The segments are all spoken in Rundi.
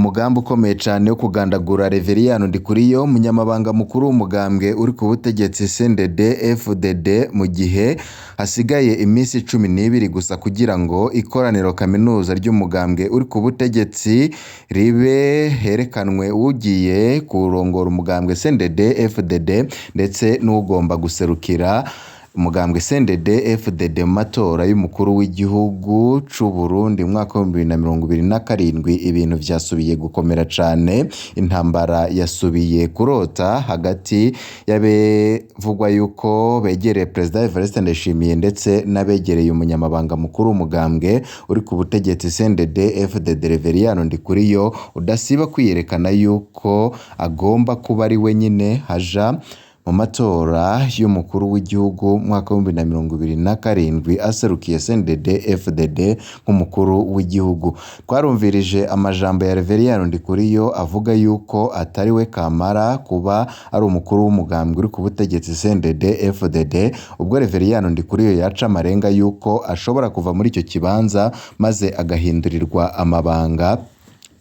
Umugambi ukomeye cane wo kugandagura Reveriyani Ndikuriyo, umunyamabanga mukuru w'umugambwe uri ku butegetsi CNDD FDD, mu gihe hasigaye imisi 12 gusa kugira ngo ikoraniro kaminuza ry'umugambwe uri ku butegetsi ribe, herekanwe uwugiye kurongora umugambwe CNDD FDD ndetse n'uwugomba guserukira umugambwe CNDD FDD mu matora y'umukuru w'igihugu c'Uburundi mu mwaka w'ibihumbi bibiri na 27. Ibintu vyasubiye gukomera cane, intambara yasubiye kurota hagati y'abevugwa yuko begereye Perezida Evariste Ndayishimiye ndetse n'abegereye umunyamabanga mukuru w'umugambwe uri ku butegetsi CNDD FDD Reveriyani Ndikuriyo, udasiba kwiyerekana yuko agomba kuba ari we nyene haja mu matora y'umukuru w'igihugu mu mwaka w'ibihumbi bibiri na 27 aserukiye CNDD FDD nk'umukuru w'igihugu. Twarumvirije amajambo ya Reveriyani Ndikuriyo avuga yuko atari we kamara kuba ari umukuru w'umugambwe uri ku butegetsi CNDD FDD, ubwo Reveriyani Ndikuriyo yaca amarenga yuko ashobora kuva muri ico kibanza maze agahindurirwa amabanga.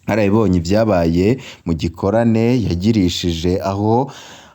Arabibonye ivyabaye mu gikorane yagirishije, aho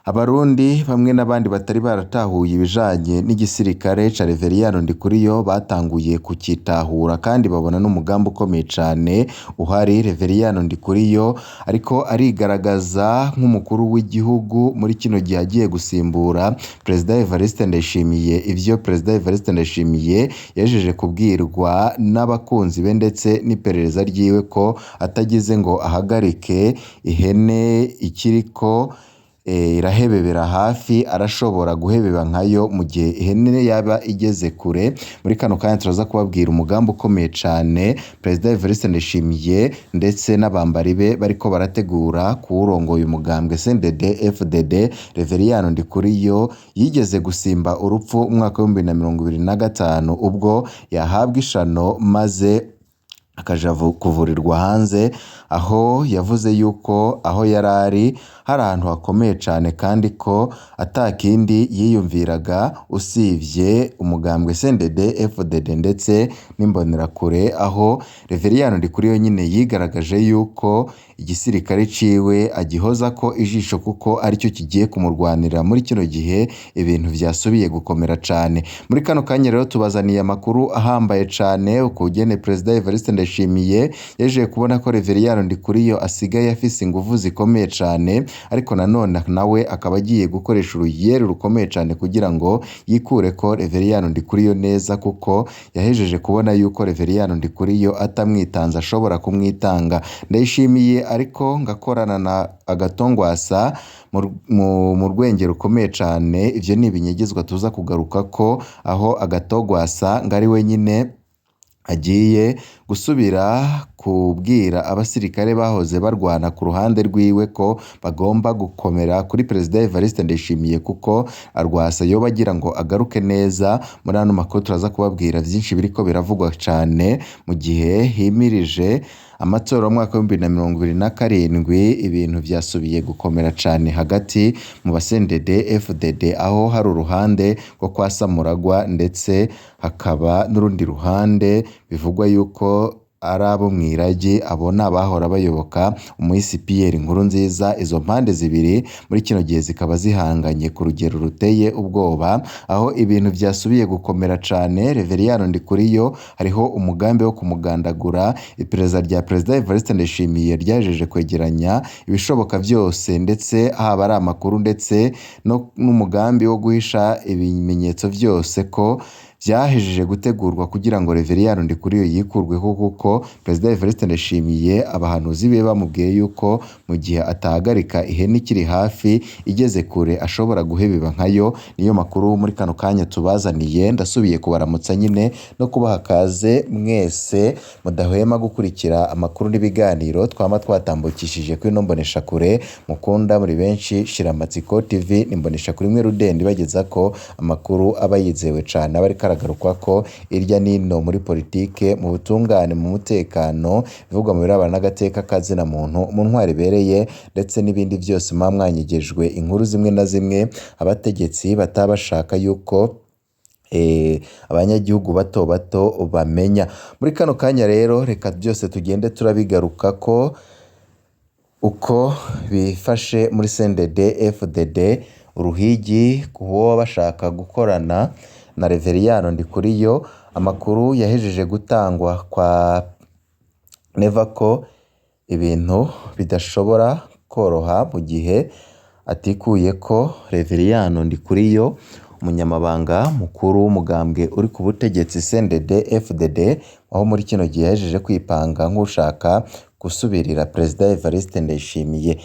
Abarundi bamwe n'abandi batari baratahuye ibijanye n'igisirikare ca Reveriyani Ndikuriyo batanguye kukitahura kandi babona n'umugambi ukomeye cane uhari. Reveriyani Ndikuriyo ariko arigaragaza nk'umukuru w'igihugu muri kino gihe agiye gusimbura Perezida Evariste Ndayishimiye. Ivyo Perezida Evariste Ndayishimiye yahejeje kubwirwa n'abakunzi be ndetse n'iperereza ryiwe ko atagize ngo ahagarike ihene ikiriko irahebebera hafi, arashobora guhebeba nkayo mu gihe ihene yaba igeze kure. Muri kano kanya turaza kubabwira umugambi ukomeye cane Perezida Evariste Ndayishimiye ndetse n'abambari be bariko barategura kuwurongoye umugambwe CNDD FDD Reveriyani Ndikuriyo yigeze gusimba urupfu mu mwaka w'ibihumbi bibiri na 25, ubwo yahabwa ishano maze akaja kuvurirwa hanze, aho yavuze yuko aho yarari hari ahantu hakomeye cane kandi ko atakindi yiyumviraga usivye umugambwe CNDD FDD ndetse n'imbonerakure, aho Reveriyani Ndikuriyo nyene yigaragaje yuko igisirikare ciwe agihozako ijisho kuko arico kigiye kumurwanira muri kino gihe ibintu vyasubiye gukomera cane. Muri kano kanya rero tubazaniye amakuru ahambaye cane ukugene Perezida Evariste Ndayishimiye yahejeje kubona ko Reveriyani Ndikuriyo asigaye afise inguvu zikomeye cane, ariko nanone nawe akaba agiye gukoresha uruyeri rukomeye cane kugira ngo yikureko Reveriyani Ndikuriyo neza, kuko yahejeje kubona yuko Reveriyani Ndikuriyo atamwitanze ashobora kumwitanga. Ndayishimiye ariko ngakorana na Agatongwasa mu rwenge rukomeye cane, ivyo ni ibinyegezwa tuza kugarukako, aho Agatogwasa ngo ari we nyene agiye gusubira kubwira abasirikare bahoze barwana ku ruhande rwiwe ko bagomba gukomera kuri Perezida Evariste Ndayishimiye, kuko Rwasa yoba agira ngo agaruke neza. Muri ano makuru turaza kubabwira vyinshi biriko biravugwa cane mu gihe himirije amatora y'umwaka w'ibihumbi bibiri na 27. Ibintu vyasubiye gukomera cane hagati mu ba CNDD FDD, aho hari uruhande rwo kwa Samuragwa ndetse hakaba n'urundi ruhande bivugwa yuko ari abo mw'iragi, abo ni abahora bayoboka umuhisi Pierre Nkurunziza. Izo mpande zibiri muri kino gihe zikaba zihanganye ku rugero ruteye ubwoba, aho ibintu vyasubiye gukomera cane. Reveriyani Ndikuriyo hariho umugambi wo kumugandagura. Iperereza rya Perezida Evariste Ndayishimiye ryahejeje kwegeranya ibishoboka vyose, ndetse haba ari amakuru ndetse n'umugambi wo guhisha ibimenyetso vyose ko vyahejeje gutegurwa kugira ngo Reveriyani Ndikuriyo yikurweko, kuko Perezida Evariste Ndayishimiye abahanuzi biwe bamubwiye yuko mu gihe atahagarika ihene ikiri hafi igeze kure ashobora guhebeba nkayo. Niyo makuru muri kano kanya tubazaniye. Ndasubiye kubaramutsa nyine no kubaha kaze mwese mudahwema gukurikira amakuru n'ibiganiro twama twatambukishije kuri ino mboneshakure mukunda muri benshi, Shiramatsiko TV. Ni imboneshakure imwe rudende ibagezako amakuru aba yizewe cane, aba ariko aragarukwako irya nino muri politike, mu butungane, mu mutekano, ibivugwa mu birabana n'agateka ka zina muntu, mu ntwaro ibereye ndetse n'ibindi vyose muba mwanyegejwe inkuru zimwe na zimwe abategetsi bataba bashaka yuko abanyagihugu bato bato bamenya. Muri kano kanya rero reka byose tugende turabigarukako. Uko bifashe muri CNDD FDD, uruhigi ku boba bashaka gukorana na Reveriyano Ndikuriyo, amakuru yahejeje gutangwa kwa Neva ko ibintu bidashobora koroha mu gihe atikuyeko Reveriyano Ndikuriyo, umunyamabanga mukuru w'umugambwe uri ku butegetsi CNDD FDD, aho muri kino gihe yahejeje kwipanga nk'ushaka gusubirira Perezida Evariste Ndayishimiye.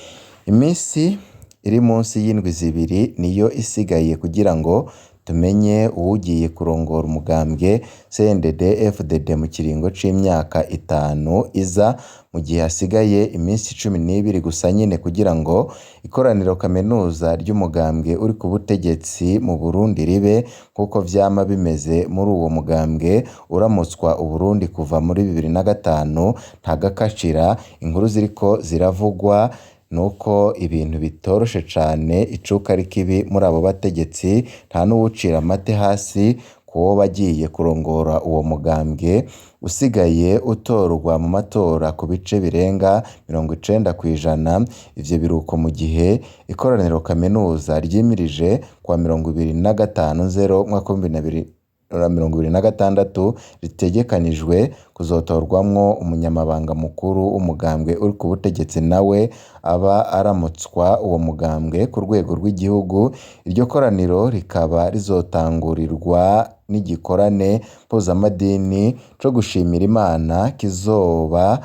Iminsi iri munsi y'indwi zibiri niyo isigaye kugira ngo tumenye uwugiye kurongora umugambwe CNDD FDD mu kiringo c'imyaka 5 iza, mu gihe hasigaye iminsi 12 gusa nyene kugira ngo ikoraniro kaminuza ry'umugambwe uri ku butegetsi mu Burundi ribe, nk'uko vyama bimeze muri uwo mugambwe uramutswa Uburundi kuva muri 2005 ntagakacira. Inkuru ziriko ziravugwa nuko ibintu bitoroshe cane, icuka ari kibi muri abo bategetsi, nta n'uwucira amate hasi kuwoba agiye kurongora uwo mugambwe usigaye utorwa mu matora ku bice birenga 90%. Ivyo biruko mu gihe ikoraniro kaminuza ryimirije kuwa 25 Nzero umwaka w'2026 ritegekanijwe kuzotorwamwo umunyamabanga mukuru w'umugambwe uri ku butegetsi nawe aba aramutswa uwo mugambwe ku rwego rw'igihugu. Iryo koraniro rikaba rizotangurirwa n'igikorane mpuzamadini co gushimira Imana kizoba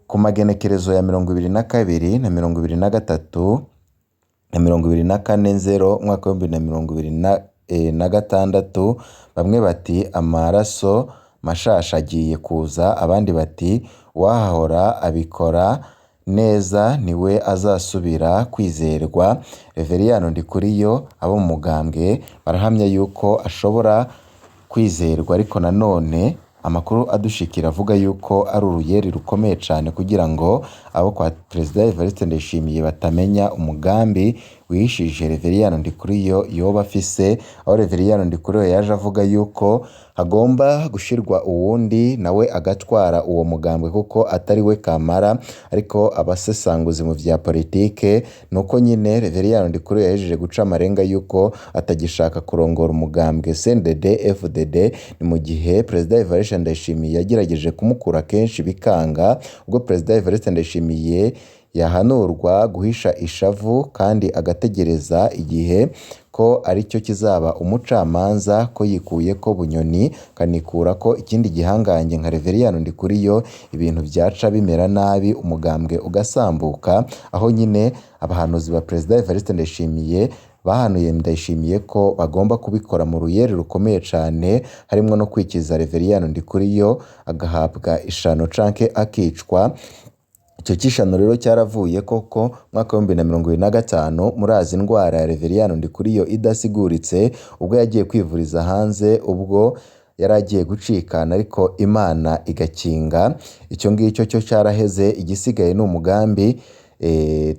ku magenekerezo ya 22 na 23 na 24 Nzero umwaka w'2026. Bamwe bati amaraso mashasha agiye kuza, abandi bati uwahahora abikora neza niwe azasubira kwizerwa. Reveriyano Ndikuriyo abo mu mugambwe barahamya yuko ashobora kwizerwa, ariko nanone amakuru adushikira avuga yuko ari uruyeri rukomeye cane kugira ngo abo kwa Perezida Evariste Ndayishimiye batamenya umugambi wihishije Reveriyano Ndikuriyo yoba afise, aho Reveriyano Ndikuriyo yaje avuga yuko hagomba gushirwa uwundi nawe agatwara uwo mugambwe kuko atari we kamara. Ariko abasesanguzi mu vya politike nuko nyine Reveriyano Ndikuriyo yahejeje guca amarenga yuko atagishaka kurongora umugambwe CNDD FDD. Ni mu gihe Perezida Evariste Ndayishimiye yagerageje kumukura kenshi bikanga, ubwo Perezida Evariste Ndayishimiye yahanurwa guhisha ishavu kandi agategereza igihe ko aricyo kizaba umucamanza, ko yikuyeko Bunyoni akanikurako ikindi gihangange nka Reveriyano Ndikuriyo, ibintu vyaca bimera nabi umugambwe ugasambuka. Aho nyine abahanuzi ba Perezida Evariste Ndayishimiye bahanuye Ndayishimiye ko bagomba kubikora mu ruyeri rukomeye cane, harimwo no kwikiza Reveriyano Ndikuriyo agahabwa ishano canke akicwa. Ico c'ishano rero cyaravuye koko mwaka w'2025. Murazi indwara ya Reveriyano Ndikuriyo idasiguritse, ubwo yagiye kwivuriza hanze, ubwo yari agiye gucikana ariko Imana igakinga. Icyo ngicyo cyo cyaraheze, igisigaye ni umugambi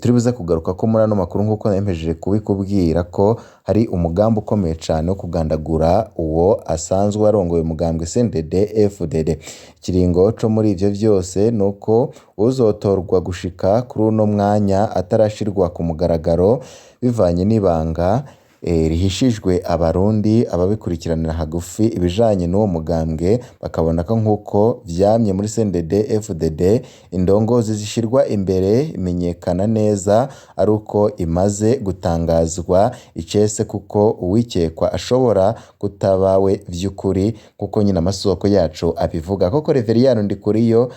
turi buze kugaruka ko muri ano makuru, nk'uko nempejeje kubikubwira ko hari umugambi ukomeye cane wo kugandagura uwo asanzwe arongoye umugambwe CNDD FDD. Ikiringo co muri ivyo vyose nuko uzotorwa gushika kuri uno mwanya atarashirwa ku mugaragaro bivanye n'ibanga rihishijwe Abarundi. Ababikurikiranira hagufi ibijanye n'uwo mugambwe bakabona ko nk'uko vyamye muri CNDD FDD, indongozi zishirwa imbere imenyekana neza ari uko imaze gutangazwa icese, kuko uwikekwa ashobora kutaba we vy'ukuri, kuko nyine amasoko yacu abivuga. Koko Reveriyano Ndikuriyo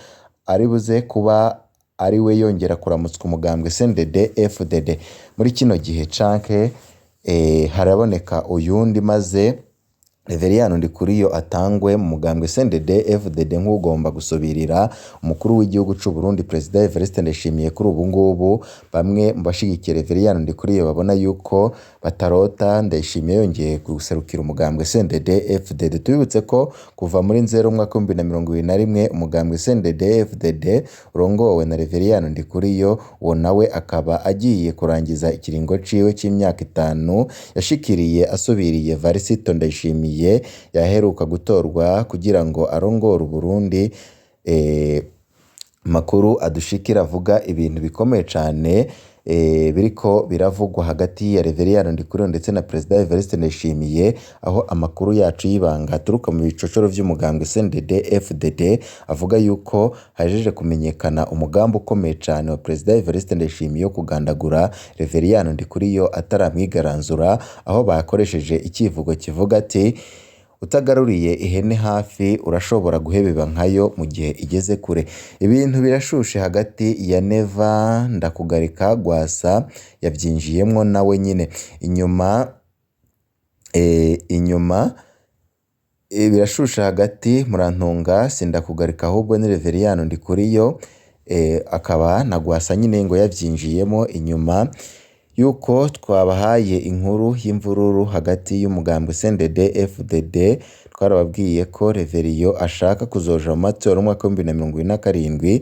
ari buze kuba ari we yongera kuramutswa umugambwe CNDD FDD muri kino gihe, canke haraboneka uyundi maze Reveriyano Ndikuriyo atangwe mu mugambwe CNDD FDD nk'ugomba gusubirira umukuru w'igihugu c'u Burundi Perezida Evariste Ndayishimiye. Kuri ubu ngubu bamwe mu bashigikiye Reveriyano Ndikuriyo babona yuko batarota Ndayishimiye yongeye guserukira umugambwe CNDD FDD. Tubibutse ko kuva muri Nzero umwaka w'2021 umugambwe CNDD FDD urongowe na Reveriyano Ndikuriyo, uwo nawe akaba agiye kurangiza ikiringo ciwe c'imyaka 5 yashikiriye asubiriye Varisito Ndayishimiye yaheruka gutorwa kugira ngo arongore Uburundi. Amakuru adushikira avuga ibintu bikomeye cane biriko biravugwa hagati ya Reveriyano Ndikuriyo ndetse na Perezida Evariste Ndayishimiye, aho amakuru yacu y'ibanga aturuka mu bicocoro vy'umugambwe CNDD FDD avuga yuko hahejeje kumenyekana umugambi ukomeye cane wa Perezida Evariste Ndayishimiye wo kugandagura Reveriyano Ndikuriyo ataramwigaranzura, aho bakoresheje icivugo kivuga ati: "Utagaruriye ihene hafi urashobora guhebeba nkayo mu gihe igeze kure." Ibintu birashushe hagati ya Neva Ndakugarika Rwasa yavyinjiyemwo nawe nyene. Inyuma birashushe hagati, murantunga, sindakugarika ahubwo ni Reveriyano Ndikuriyo, akaba na Rwasa nyene ngo yavyinjiyemo inyuma yuko twabahaye inkuru y'imvururu hagati y'umugambwe CNDD FDD. Twarababwiye ko Reveriyo ashaka kuzoja mu matora y'umwaka w'2027,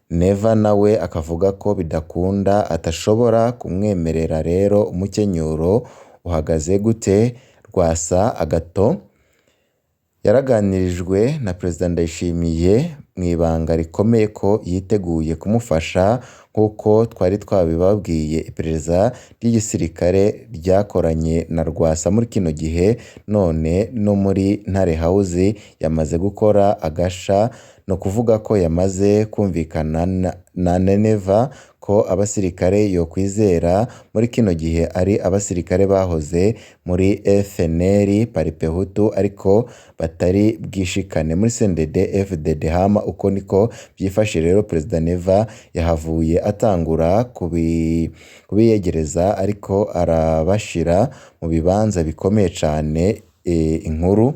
Neva nawe akavuga ko bidakunda, atashobora kumwemerera. Rero umukenyuro uhagaze gute? Rwasa Agathon yaraganirijwe na Perezida Ndayishimiye mw'ibanga rikomeye ko yiteguye kumufasha nk'uko twari twabibabwiye. Iperereza ry'igisirikare ryakoranye na Rwasa muri kino gihe, none no muri Ntare House yamaze gukora agasha, ni ukuvuga ko yamaze kumvikana na Neva ko abasirikare yokwizera muri kino gihe ari abasirikare bahoze muri FNL Paripehutu ariko batari bwishikane muri CNDD FDD. Hama uko niko vyifashe rero, Perezida Neva yahavuye atangura kubiyegereza, ariko arabashira mu bibanza bikomeye cane. Inkuru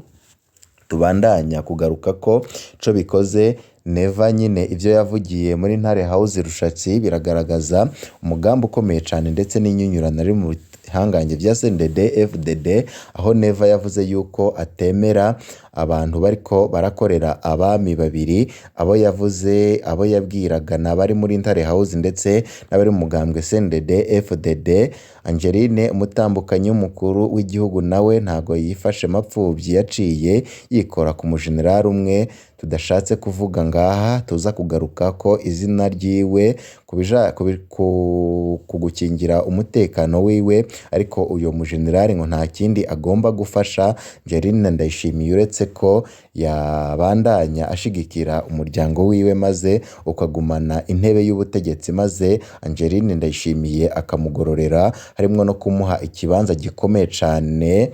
tubandanya kugaruka ko ico bikoze, Neva nyine ivyo yavugiye muri Ntare House Rushatsi biragaragaza umugambi ukomeye cane ndetse n'inyunyurana riri mu bihangange vya CNDD FDD, aho Neva yavuze yuko atemera abantu bariko barakorera abami babiri. Abo yavuze, abo yabwiraga n'abari muri Ntare House ndetse n'abari mu mugambwe CNDD FDD. Angeline umutambukanyi w'umukuru w'igihugu nawe ntago yifashe mapfuvyi, yaciye yikora ku mujenerali umwe tudashatse kuvuga ngaha, tuza kugaruka ko izina ryiwe ku gukingira umutekano wiwe, ariko uyo mujenerali ngo nta kindi agomba gufasha Angeline Ndayishimiye uretse ko yabandanya ashigikira umuryango wiwe maze ukagumana intebe y'ubutegetsi, maze Angeline Ndayishimiye akamugororera harimwo no kumuha ikibanza gikomeye cane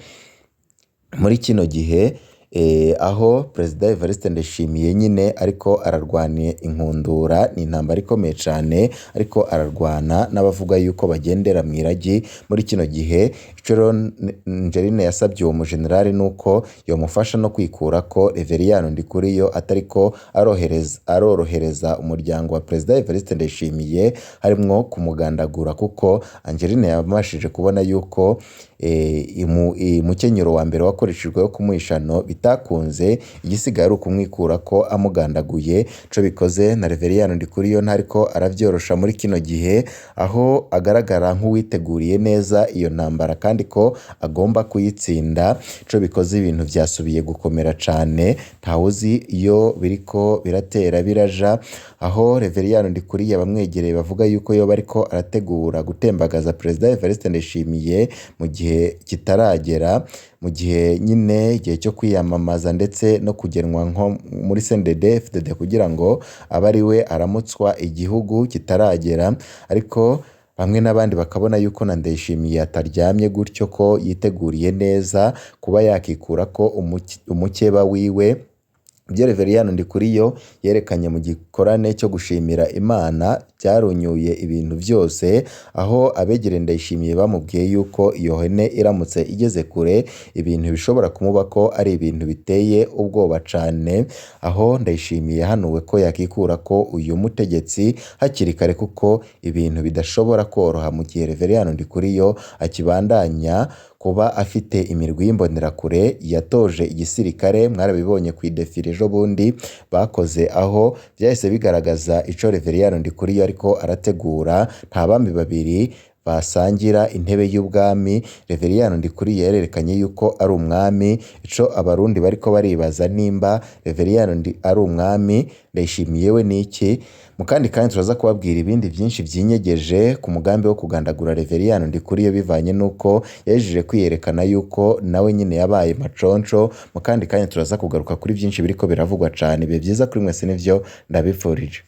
muri kino gihe, aho Perezida Evariste Ndayishimiye nyine ariko ararwana inkundura. Ni intambara ikomeye cane ariko ararwana n'abavuga yuko bagendera mw'iragi muri kino gihe. Ico rero Angeline yasabye uwo mujenerali nuko yomufasha no kwikurako Reveriyano Ndikuriyo atariko arorohereza umuryango wa Perezida Evariste Ndayishimiye, harimwo kumugandagura, kuko Angeline yabashije kubona yuko umukenyero wa mbere wakoreshejwe wo kumuhishano bitakunze, igisigaye ari ukumwikurako amugandaguye. Ico bikoze na Reveriyano Ndikuriyo ntariko aravyorosha muri kino gihe, aho agaragara nk'uwiteguriye neza iyo ntambara kandi ko agomba kuyitsinda. Ico bikoze ibintu vyasubiye gukomera cane, ntawuzi iyo biriko biratera biraja, aho Reveriyano Ndikuriyo abamwegereye bavuga yuko yoba ariko arategura gutembagaza Perezida Evariste Ndayishimiye mu gihe kitaragera, mu gihe nyine igihe cyo kwiyamamaza ndetse no kugenwa nko muri CNDD FDD kugira ngo abe ari we aramutswa igihugu kitaragera. Ariko bamwe n'abandi bakabona yuko na Ndayishimiye ataryamye gutyo, ko yiteguriye neza kuba yakikurako umukeba wiwe. Ibyo Reveriyano Ndikuriyo yerekanye mu gikorane cyo gushimira Imana byarunyuye ibintu vyose, aho abegereye Ndayishimiye bamubwiye yuko iyo hene iramutse igeze kure ibintu bishobora kumubako ari ibintu biteye ubwoba cane, aho Ndayishimiye yahanuwe ko yakikurako uyu mutegetsi hakiri kare, kuko ibintu bidashobora koroha mu gihe Reveriyano Ndikuriyo akibandanya kuba afite imirwi y'imbonerakure yatoje igisirikare. Mwarabibonye kw'idefire ejo bundi bakoze, aho vyahise bigaragaza ico Reveriyano Ndikuriyo ariko arategura. Nta bami babiri basangira intebe y'ubwami. Reveriyano Ndikuriyo yarerekanye yuko ari umwami. Ico abarundi bariko baribaza nimba Reveriyano ari umwami, Ndayishimiye we niki? Mu kandi kanya turaza kubabwira ibindi vyinshi vyinyegeje ku mugambi wo kugandagura Reveriyano Ndikuriyo bivanye nuko yahejeje kwiyerekana yuko nawe nyene yabaye maconco. Mu kandi kanya turaza kugaruka kuri vyinshi biriko biravugwa cane. Ibihe vyiza kuri mwese nivyo ndabipfurije.